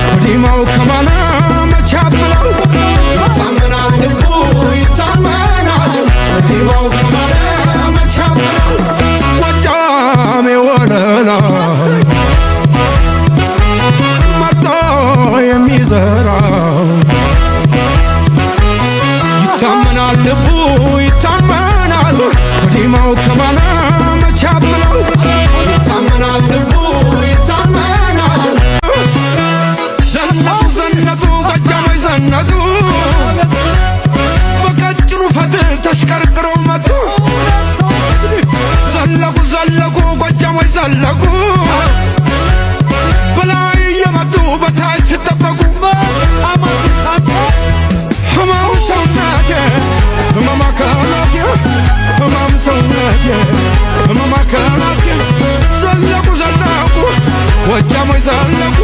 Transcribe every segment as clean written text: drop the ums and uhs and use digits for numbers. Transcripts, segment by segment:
በዲማው ከማነ መቻብለው ይታመናል ልቡ ይታመናል በዲማው ከማነ መቻብለው ጎጃሜ ወለላ መርጦ የሚዘራው ይታመናል ልቡ ይታመናል በዲማው ከማነ መቻብለው ይታመናል ልቡ ይታመናል። ዘነጡ ዘነጡ ጎጃሞች ዘነጡ በቀጭኑ ፈትል ተሽቀርቅረው መጡ። ዘለቁ ዘለቁ ጎጃሞች ዘለቁ በላይ እየመጡ በታች ሲጠበቁ ህመም ሰውነቴ ህመም አካላቴ ህመም ሰውነቴ ህመም አካላቴ ዘለቁ ዘለቁ ጎጃሞች ዘለቁ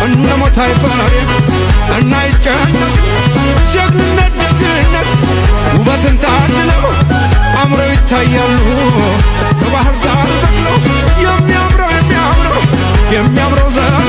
እነ ሞት አይፈሬ እና ይጨነቁ ጀግንነት ደግነት ውበትን ታድለው አምረው ይታያሉ ከባህር ዳር በቅለው የሚያምረው የሚያምረው የሚያምረው ዘራቸው።